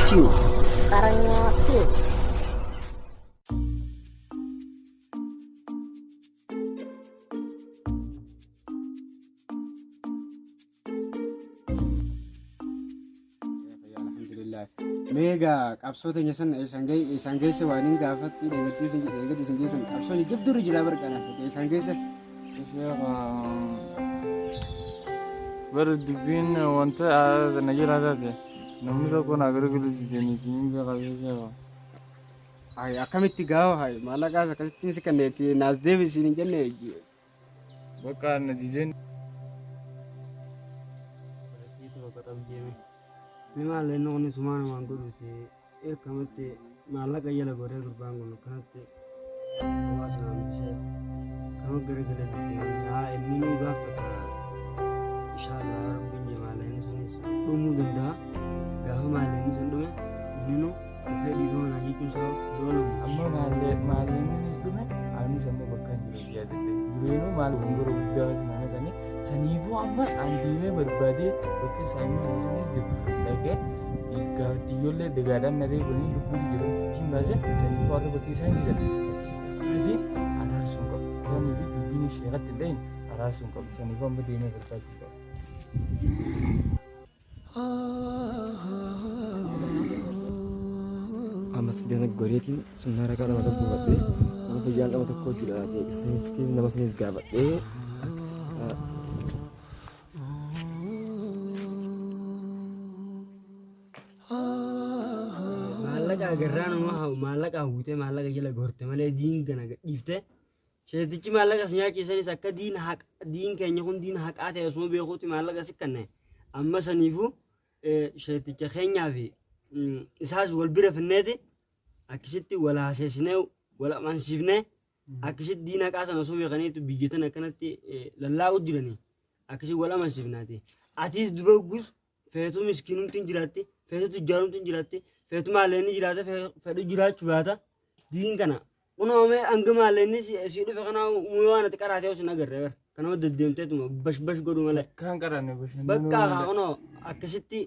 Tube. Qaranyoo Tube. Alhamdulillah. Mee egaa qabsoo teenya san isaan geesse waan hin gaafatti dheegaddii isin dheegaddii isin geessan qabsoon jabduurra jira barqanaaf isaan geesse. Bara dubbiin wanta na jala taate namni tokko na gargaaru didaniitiin hin beekaa sheekha. Hayi akkamitti gaafa hayi maallaqaas akkasittiin si kenneetti naas deebisiin hin jenne. Bakka na dideen. Mee maallaqni kun sumaan waan godhuuti akkamatti maallaqa jala godhee gurbaan kun akkanatti hawaasa na hambisee kanuma garagalee dubbii haa inni nuu gaaf takka inshaallah rabbiin jee maallaqni sanis dhumuu danda'a gaafa maallaqni san dhume inni nu dhufee dhiifama naan jechuun isaa hin oolamu. Amma maalleennis dhume anis amma bakka hin jiru yaadadde. Dureenuu maal gongora guddaa sinaa naqanii saniifuu amma an deemee barbaadee bakka isaanii sanis jiru dhaqee gaafatti dagaadhaan na reebanii lubbuu jiru ittiin baase saniifuu har'a bakka isaan jiran dhaqee barbaadee araarsuun qabu. Saniifuu dubbiin sheekatti hin dhahin araarsuun qabu. Saniifuu amma deemee barbaachuu qabu. Amma sigana goreetiin sunnaa rakaa lama tokko gaafadhee nama fayyaan qaba tokko jira isinittis nama isinis gaafadhee. Maallaqa agarraa nama maallaqa hawwitee maallaqa jala gorte malee diin kana gadhiiftee sheetichi maallaqa si nyaachisanis akka diin haqa diin keenya kun diin haqaa ta'e osuma beekuuti maallaqa si kanne amma saniifuu sheeticha keenyaa fi isaas wal bira finneeti akkasitti wal haaseessinee wal amansiifnee akkasitti diin haqaa sana osoo beekaniitu biyya tana akkanatti lallaa'u jiranii akkasitti wal amansiifnaati. Atis duba gus feetu miskiinumti hin jiraatti feetu tujjaarumti hin jiraatti feetu maalleenni jiraata fedhu jiraachuu baata diin kana kunoo mee hanga maalleenni si dhufe kana uumuu waan ati qaraatee osoo hin agarre bara kanama deddeemteetuma bash bash godhu malee. Kan qaranne bashannanuu Bakka malee. kunoo akkasitti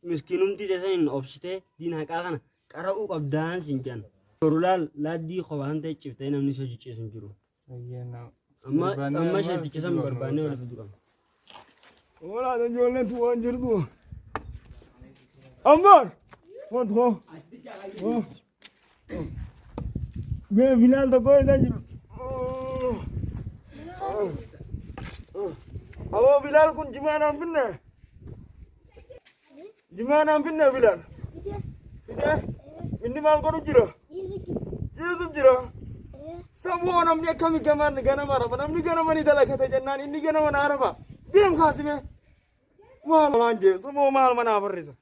miskiinumti teessaniin obsitee diin haqaa kana qara'uu qabdaan siin jedhan. Boru laal laaddii kophaan ta'e ciftee namni si hojjechiisu hin jiru. Amma amma sheeticha san barbaannee wal fiduu qabna. Hola, ijoolleen tun waan jirtu. Ammaar! Wantu hoo? Mee Bilaal tokko isa jiru. Aboo Bilaal kun jimaa naan finne. Jimaa naan finne Bilaal. Fidee? Inni maal godhu jira? Ciisu jira. Saboo namni akkami gamaan ganama raba namni ganama ni dalagata jennaan inni ganama na raba. Deem kaasime. Maal waan jee saboo maal manaa barreessa.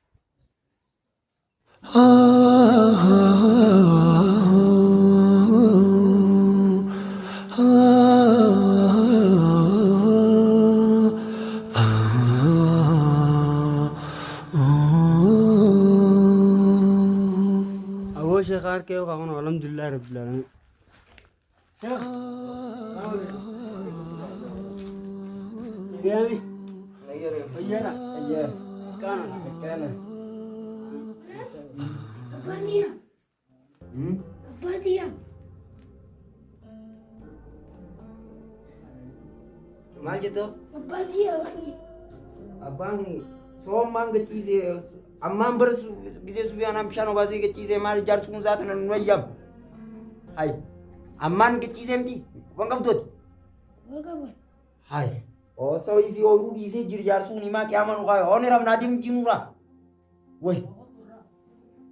Aboo sheekha harkee yookaan kun alhamdulillah rabbil alamin. Sheekh. Deemi. Fayyada. Kana. Kana. Abbaa Abbaa Maal jettu? Abbaa siyaa waan jedhu. Abbaan soommaan gachiisee ammaan bara gisee subiyaanaan bishaan obaasee gachiisee maal ijaarsi kun zaata nu ayyaam. Hay ammaan gachiisee miti quban qabdooti. Wal qaban. Hay osoo ifi ooyiruu dhiisee jiru jaarsuun himaa qiyaama nu kaayoo hooni rabnaa deemu jinuura. Way.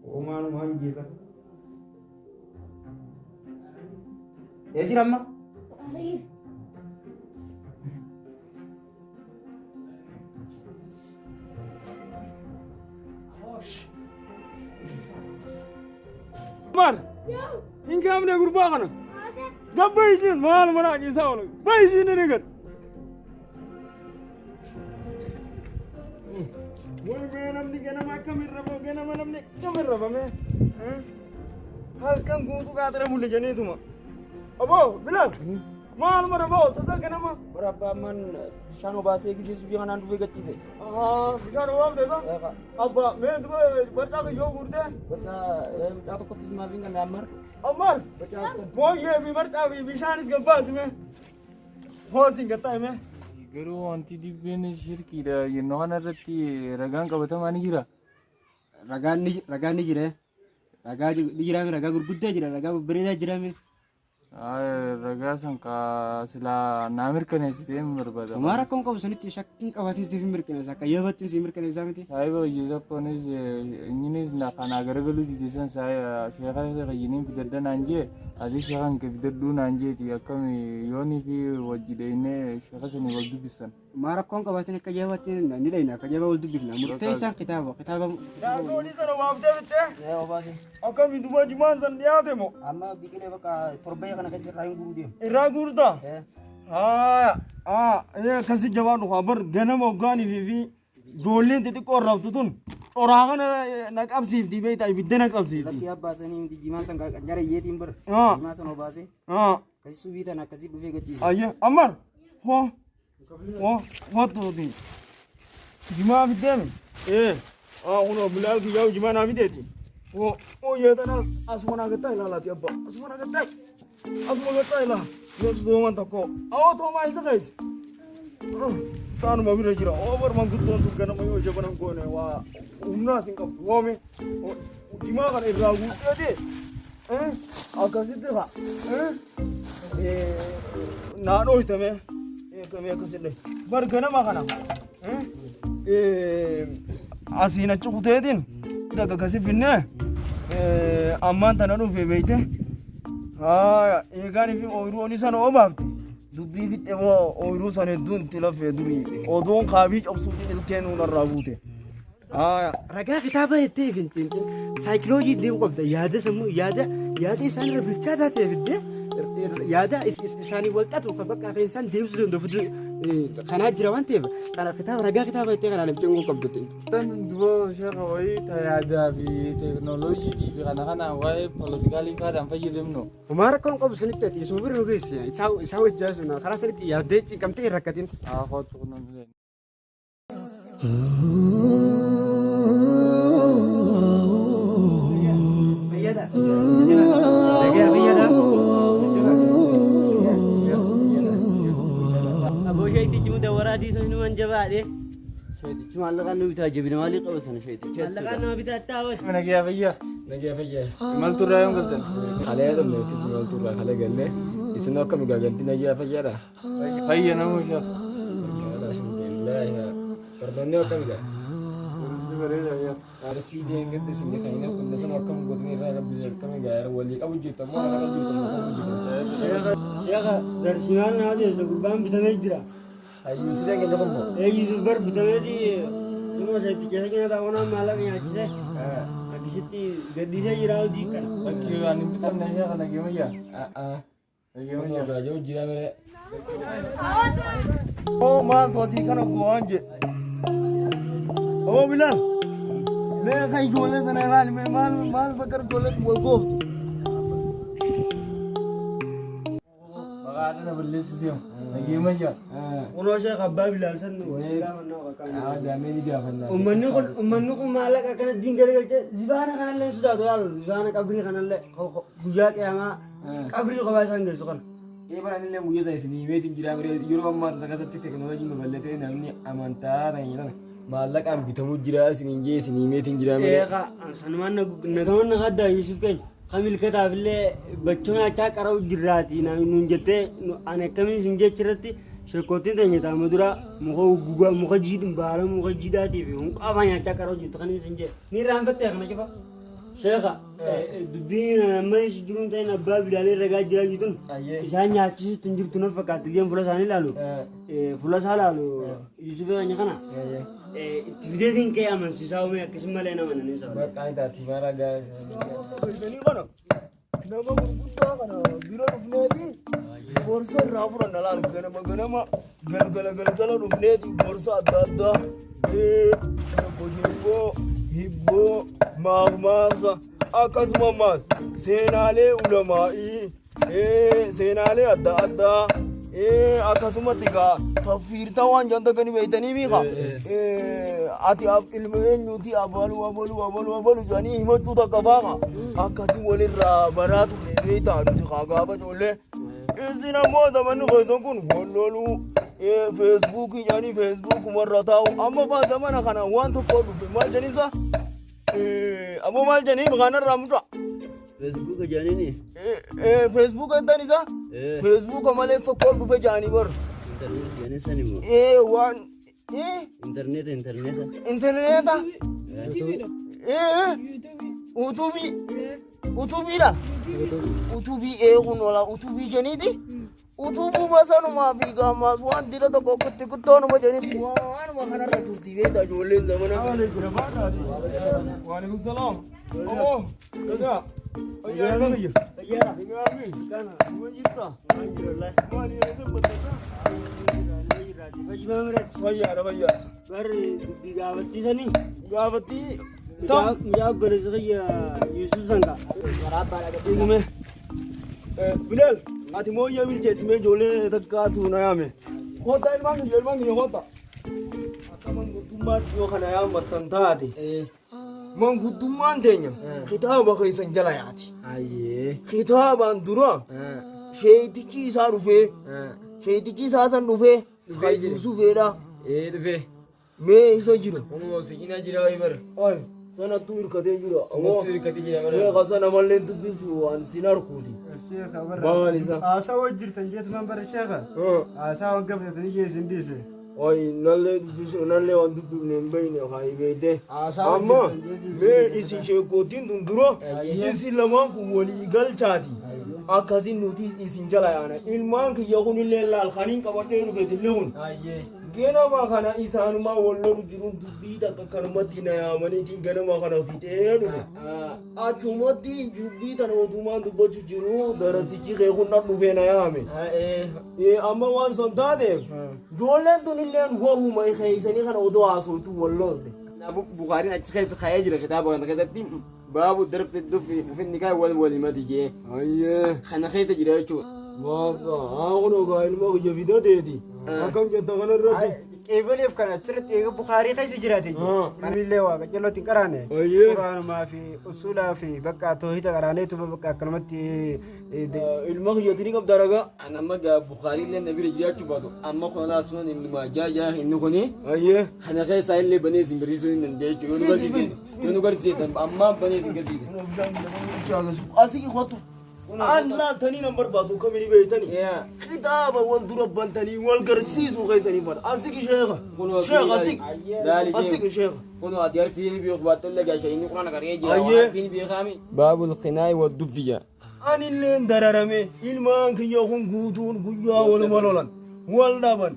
Oomaan jeesa. Eessi ramma? Ariif. Maal? Yoo. Hin kaafne gurbaa kana. Haata. Gabba ishiin maal mana ciisaa oolu. Ba ishiin ni gad. Way mee namni ganama akkamirra ba'u ganama namni akkamirra ba'ame. Halkan guutuu qaatira bulle jeniituma. Obbo Bilaal. Maal mara ba'u tasa ganama. Bara abbaa ammaan bishaan obaasee gisee subii kanaan dhufee gachiise. Ahaa, bishaan obaafte sa? Abbaa, mee duba barcaa kiyyoo guurtee? Barcaa tokkottis maaf hin qabne ammar. Ammar, Barcaa tokko. mooyyee fi barcaa fi bishaanis gabbaasi mee. Hoosiin gattaa'e mee. Garuu wanti dibbeen shirkiidha yennoo kana irratti ragaan qabatamaa ni jira. Ragaan ni jira. Ragaa ni jira ragaa gurguddaa jira ragaa babbareedaa jira. Ragaa san ka silaa naa mirkaneessitee hin barbaada. Homaa rakkoon qabu sanitti shakkiin qabaatee siif mirkaneessa akka yabattiin siif mirkaneessaa miti. Saahiba hojii tokkonis inninis kanaa garagaluu dide san sheekan fayyiniin fidadha naan jee ati sheekan kee fidadhuu naan jeeti akkami yoonii fi wajji dheeynee sheeka sanii wal dubbisan. Homaa rakkoon qabaatiin akka yabattiin ni dhayna akka jabaa wal dubbifna murtee isaan kitaaba kitaaba. Daakoo sana obaaftee bittee? Ee obaase. Akkami duba jimaan san dhiyaate moo? Amma biqilee bakka torbee kana keessa irraa hin guruu deemu. Irraa guurtaa? Ee. Haaya, akkasi jabaan dhufa bar ganama hoggaanii fi ijoolleen xixiqqoo raftu tun qoraa kana na qabsiifti beektaa ibidda na qabsiifti. Lakki abbaasanii miti jimaan san gara iyyeetiin bara. Jimaa san obaasee. Akkasii subii tana akkasii dhufee gachiise. Ayye, Ammar, hoo, hoo, hoo tuuti. Jimaa fiddeemi? Ee, kunoo Bilaal kiyyaa jimaa naa fideeti. Hoo, hoo yeetana asuma naa gattaa ilaalaati abba, asuma naa gattaa, asuma gattaa ilaa. Yesus dooman tokko, awoo toomaa isa keessa. Saanuma bira jira, oo bar manguddoon tun ganama yoo jabanan goone waa humnaas hin qabdu hoome. Jimaa kana irraa guutteeti. Akkasitti haa. Naa dhooytame. Eegamee akkasillee. Bar ganama kana. Asiin achi kuteetiin takka akkasi finnee ammaan tana dhufe beeyte. Haaya eegaan fi ooyiruu sana obaafte. Dubbii fixxe moo ooyiruu sana hedduun itti lafee durii odoon kaabii cabsuutiin ilkeen nuunarraa buute. Haaya. Ragaa kitaaba jettee fi saayikoloojii deemu qabda yaada sammuu yaada yaada isaan irra bilchaataa ta'e fiddee yaada isaanii wal xaxu kan bakka afeen isaan deebisuu danda'u kanaa jira waan ta'eef kana kitaaba ragaa kitaaba jettee kanaan ibsuu qabdu. Duba sheeka wayii tayaadaa fi teeknooloojiitii fi kana kana waa'ee poolitikaalii faadhaan fayyadamnu. Homaa rakkoon qabu sanitti ati isuma bira nu geesse isaa wajjaa sun karaa sanitti yaaddee cinqamtee hin rakkatin. Haa kootu kunuun. Fayyada. Nagaa fayyada. Aboo sheetichi muda waraatii sun inuman jabaadhe. Sheetichi maallaqaan nu bitaa jabina maalii qaba sana sheetichi. Maallaqaan nama bitaa taawwate. Nagaa fayyaa. Nagaa fayyaa. Imaltuu irraa yoom galtan? Kalee dhumne itti imaltuu irraa kalee gallee isin akkam gagantii nagaa fayyaadha. Fayya namuu sheeka. Alhamdulillah. Barnoonni akkam gaa? Barumsi bareedaa sheeka. Arsii deengatti isin kan qonna sana akkam godhanii irraa qabdu akkam gaa walii qabu jirta moo haala jirta moo akkam jirta? Sheekha darsimaan naa teessa gurbaan bitamee jira. Hayyuu si deengatti qommo. Ee Yusuf bar bitameeti dhuma sheeticha keessa taa'uunaan maallaqa nyaachise. Akkasitti gaddisee jira hojii kana. Bakki waan hin bitamne sheeka nageema jaa. Nageema jaa. Gaajoo jira mere. Oo maaltu asii kana go'aan jedhe. Oo Bilaal. Mee kan ijoollee sana ilaali mee maal maal bakka ijoollee wal gooftu. Maqaa haadha na balleessu deemu. Nageema jaa. Kunoo sheekha abbaa Bilaal san gaafannaa qaqaama. Daamee ni gaafannaa. Uummanni kun maallaqa akkana diin galagalchee zibaana kanallee hin sodaatu yaalu zibaana qabrii kanallee guyyaa qiyaamaa qabrii kophaa isaan geessu kana. Ee baraan illee guyyaa sana isin himeetiin jira mere yeroo ammaa kana keessatti teeknooloojiin babal'atee namni amantaa ta'e maallaqaan bitamuu jira isiniin jee isin himeetiin jira mere. Eeqa sanumaan nagaman nagaddaa Yusuf keenya kamilkataaf illee bachoo nyaachaa qara'u jirraati nuun jettee ani akkamiin isin jechirratti sheekootiin teenya taama dura muka gugaa muka jiidhu baala muka jiidhaatii fi hunqaafaa nyaachaa qara'u jirtu kan isin jee ni irraanfattee kana cufa. Sheekha dubbiin amma jiruun ta'in abbaa bilaalee ragaa jiraa jirtun isaan nyaachisuutti hin jirtu na fakkaatti illee fuula isaanii ilaalu fuula isaa ilaalu Yusuf keenya kana itti fideetiin ka'e amansiisaa uume akkasumallee nama nanii sababa. Maqaan taati mara gaa. Kana nama gurguddaa kana bira dhufneeti gorsa irraa fudhanna laal ganama ganama galgala galgala dhufneeti gorsa adda addaa sheekoo hibboo maaf maafsa akkasuma ammaas seenaalee ulamaa'ii Seenaalee adda addaa akkasumatti gaa taffiirtaa waan janta gani beeytanii miika. Ati ilma eenyuti abaluu abaluu abaluu abaluu jedhanii himachuu takka baama. Akkasii walirraa baraa turre beeytaa nuti kaa gaafa ijoollee. Isin ammoo zamanni keessan kun walloluu feesbuukii jedhanii feesbuukumarra taa'u amma faa zamana kana waan tokko dhufe maal jedhinsa? Ammoo maal jedhanii kanarraa mucaa? Feesbuuka jedhaniini. Feesbuuka hin isa? Feesbuuka malee tokko dhufe jedhanii bar. Intarneet jedhanii san immoo. Waan. Intarneeta intarneeta. Intarneeta. Utubii. Utubiidha. Utubii eeguun oola utubii jeniiti. Utubuma sanumaa fi gaammaas waan dila tokko kutti kuttoonuma jeniiti waanuma kanarra turtii beektaa ijoolleen zamana. Waalaikum salaam. Omo, gagaa. Fayyaa. Fayyaadha fayyaa. Barri dubbii gaafattiisanii. Gaafattii. Mucaa obboleessa kiyya Yuusuf Sangaa. Dhugume. Bilal, ati mooyyee bilcheessimee ijoollee takkaatu na yaame. Kottaa ilmaan kiyya ilmaan kiyya kottaa. Akka manguddummaatti yoo kana yaammattan taate. Manguddummaan teenya kitaaba keessan jala yaati. Kitaabaan dura sheetichi isaa dhufee sheetichi isaa san dhufee kan Yuusufeedha. Dhufee. Mee isa jira. Kunoo siqina jira wayi bara. Ay, sanattuu hirkatee jira. Sanattuu hirkatee jira bara. Sheekha sana mallee dubbiftu waan sin harkuuti. Maal isa? Haasaa jirtan jeetumaan bara sheekha. Haasaa wagga fudhatanii geessin dhiise. Ay, nallee dubbisu nallee waan dubbifne hin beekne haa beekte. Amma mee isin sheekootiin tun dura isin lamaan kun walii galchaati. Akkasiin nuti isin jala yaana. Ilmaan kiyya kunillee laal kaniin qabadhee dhufeetillee kun. Ganama kana isaanumaa wal lolu jiruun dubbii takka kanumatti na yaamaniitiin ganama kana fixee dhufe. Achumatti dubbii tana odumaan dubbachuu jiru darasichi kee kun nan dhufee na yaame. Amma waan son taateef ijoolleen tun illeen wahuma keeysanii kana odoo haasoftu wal lolte. Kanaafuu Bukaariin achi keessa kaa'ee jira kitaaba kana keessatti baabu darbe dubbi finni kaa'e wal walimati jee. Ayyee. Kana keessa jira jechuudha. Waaqa haa kun ogaa ilma kiyya fidateeti. Akkam jetta kana irratti. Qeebaleef kana achirratti eega Bukaarii keessa jiraate. Illee waaqa jalootti hin qaraane. Quraanuma fi usulaa fi bakka toohida qaraaneetuma bakka akkanumatti. Ilma kiyyatti ni qabda ragaa. An amma gaa Bukaarii illee na bira jiraachuu baatu amma kun alaa sunan ibnu Maajaa jaa inni kuni. Kana keessaa illee banee isin garsiisuu hin danda'e jechuudha. Yoo nu garsiisan ammaan banee isin garsiisa. Asii kottu. An laaltanii nan barbaadu kamini beeytanii. Kitaaba wal dura bantanii wal garsiisuu keessanii fadha. Asiki sheekha. Sheekha asiki. Asiki sheekha. Kun ati harfiin beeku baattelle gaasha inni quraana qaree jira. Harfiin beekaami. Baabul qinaayi wal dubbiya. Anilleen dararame ilmaan kiyya kun guutuun guyyaa waluma lolan wal dhaban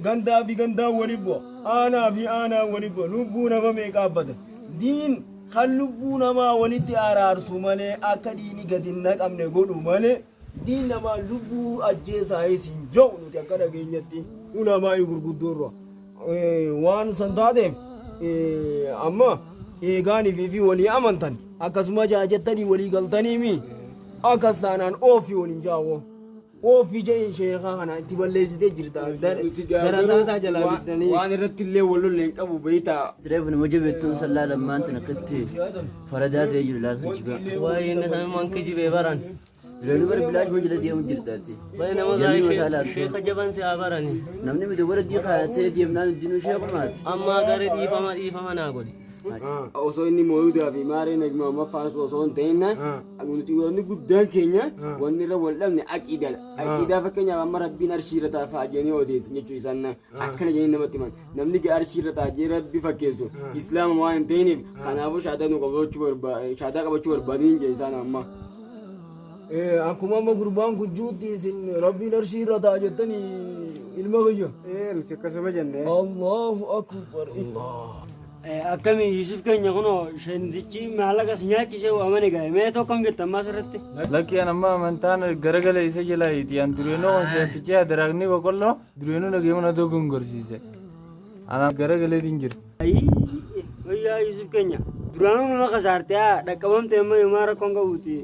gandaa fi gandaa wali bu'a aanaa fi aanaa wali bu'a lubbuu nama meeqa abbata diin kan lubbuu namaa walitti araarsu malee akka diini gadi hin naqamne godhu malee diin namaa lubbuu ajjeesaa isin jedhu nuti akka dhageenyatti ulamaa gurguddoorra waan san taateef amma eegaanii fi walii amantan akkasuma jaajattanii walii galtanii mi akkas taanaan oofii waliin jaawoo oofii jedheen sheekaa kana itti balleessitee jirta darasaasaa jalaa bittanii. Waan irratti illee wal lolle hin qabu beeytaa. Reefu nama jabeettuun sallaa lammaan tana akkatti faradaa ta'ee jiru laata jibaa. Waa'ee inni samii kijibee baran. Duraan bara bilaash hojii deemu jirtaati. Baay'ee nama gaariin sheeka jaban si haa barani. Namni miti warra diikaa ta'ee deemnaan hundinuu sheekumaati. Ammaa gara dhiifama dhiifama naa godhi. Osoo inni mooyuudaa fi maaree nagma amma faarsu osoo hin ta'in nuti wanni guddaan keenya wanni irra wal dhabne aqiidaadha. Aqiidaa fakkeenyaaf amma rabbiin arshiirra ta'a fa'a jedhanii odeessan jechuu isaan akkana jedhanii namatti himan. Namni arshiirra ta'a jedhee rabbi fakkeessu islaama waan hin ta'iniif kanaafuu shaadaa nu qabachuu barbaada shaadaa qabachuu barbaadanii hin isaan amma. Akkuma amma gurbaan kun juutti isin rabbiin arshiirra ta'a jettanii ilma kiyya. Nuti akkasuma jenne. Allahu akbar. Allah. Akkami Yusuf keenya kunoo shantichi maallaqa si nyaachisee waamane gaa'e mee tokkom jetta ammaa asirratti. Lakki an amma amantaan garagala isa jala iti an dureenoo sheetichi adaraagni boqqolloo dureenoo nageema na dogongorsiise. Ana garagaleetiin jira. Wayyaa Yusuf keenya duraanuu nama kasaarte haa dhaqqabamte amma yomaa rakkoon qabuuti.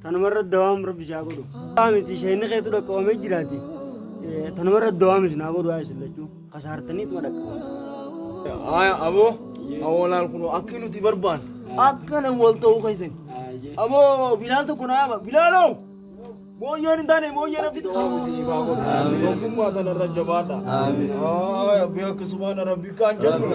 Tanumarra dawaam rabbi isaa godhu. Miti isheen keetu dhaqqabamee jiraati. Tanumarra dawaam isin haa godhu haa isin lachuu. Kasaartaniituma dhaqqabamu. Aya aboo awwalaan kun akki nuti barbaanne akkana wal ta'uu keessan. Aboo Bilaal tokko na yaama Bilaaloo mooyyeen hin taane mooyyeen hafi tokkummaa tanarra jabaadha. Aya beeku subhaana rabbi kaan jedhu.